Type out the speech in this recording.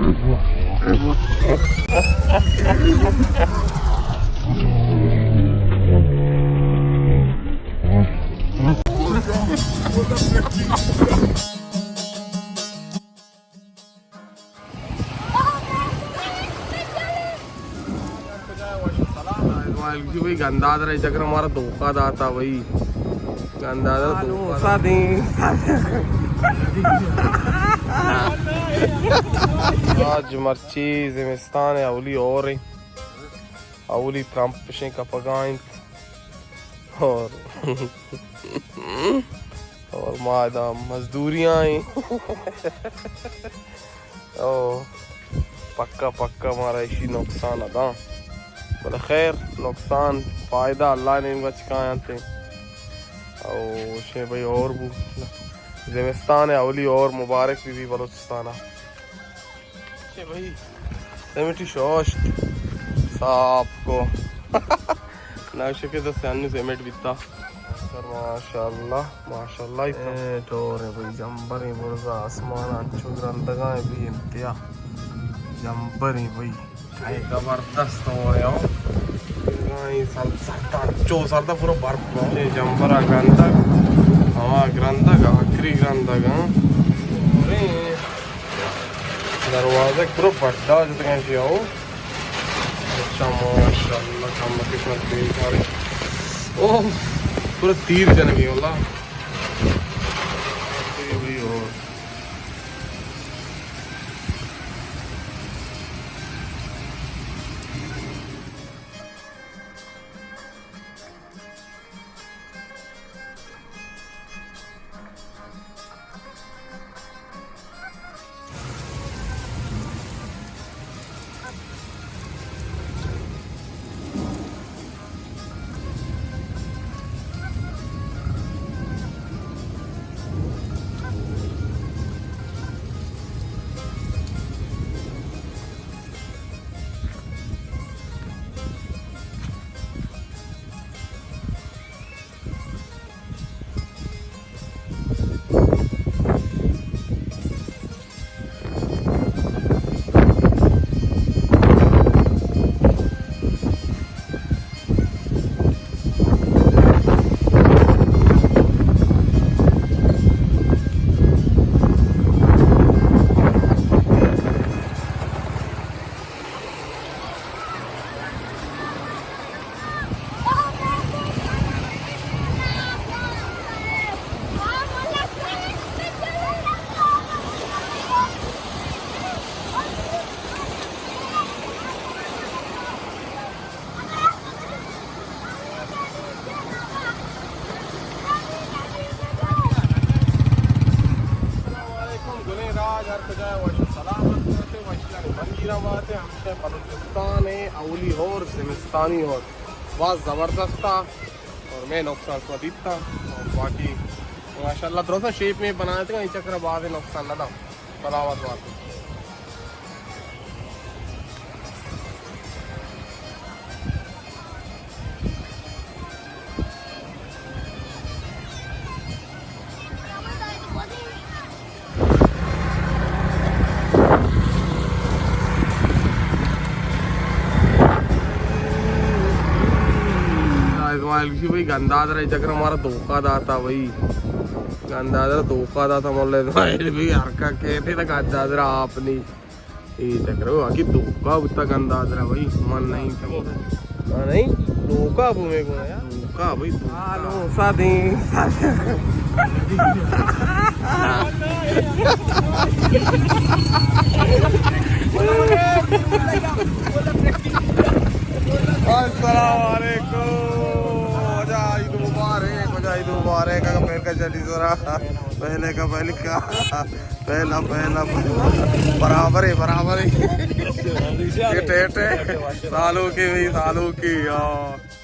اسماعیل کی بھئی گندادرا اے چکر مارا دھوکہ داتا بھئی۔ گندادرا دھوکہ داتا۔ آج مرچی زمستان اولی ہور اے۔ اولی ترمپ پشیں کپگا انت۔ اور، اور ما ادا مزدوریاں ایں۔ او، پکا، پکا مارا ایشی نقصان اداں۔ بلے خیر، نقصان، فائدہ اللہ نے بچکایاں تے۔ او، شے بھئی اور بو۔ زمستان اولی اور مبارک بی بی بلوچستان۔ چے بھائی، سیمنٹی شوشت صاف کو۔ نقشہ کے تو سیانی سیمنٹ بیتا۔ سر ماشاءاللہ، ماشاءاللہ، اے ٹور اے بھائی، جمبر اے برزا آسمان انچو گرندگا اے بھائی انتہا۔ جمبر اے بھائی۔ اے زبردست ہو رہے ہو۔ اے سر، سردا، انچو سردا پورا برف ہو۔ اے جمبر گرندگ، ہوا گرندگ، آخری گرندگ، ہاں۔ ارے۔ دروازہ پورا بڈا جتگا شی او۔ اچھا، ماشاءاللہ، کم قسمت بیکارے۔ اوہ، پورا تیر جنگی واللہ۔ السلام علیکم، گلیں راج، ہر کجا وش و سلامت باتے، وشیانی منگیرا باتے، ہمشہ بلوچستان اولی ہور، زمستانی ہور، باز زبردست آ۔ اور میں نقصان شما دیتا اور باقی ماشاءاللہ درست شیپ میں بنایا تھا، اس چکر بعد نقصان نہ تھا۔ سلامت باتے۔ اسماعیل گوشی بھئی گندادرا اے چکر مارا دھوکہ داتا بھئی۔ گندادرا دھوکہ داتا مولا اسماعیل بھئی، ہر کا کہتے تھا گندادرا آپ نہیں۔ اے چکر ہو، آگے دھوکہ بوتا گندادرا بھائی، من نہیں تو۔ ہاں نہیں، دھوکہ بو میں کو یار۔ دھوکہ بھائی، دھوکہ۔ آلو سادیں۔ السلام علیکم۔ واجہ عید مبارک، واجہ عید مبارک۔ اگر پہل کا چلی سرا، پہلے کا، پہلے کا۔ پہلا، پہلا، پہلا۔ برابر ہے، برابر ہے۔ یہ ٹیٹ ہے۔ سالوں کی بھائی، سالوں کی، ہاں۔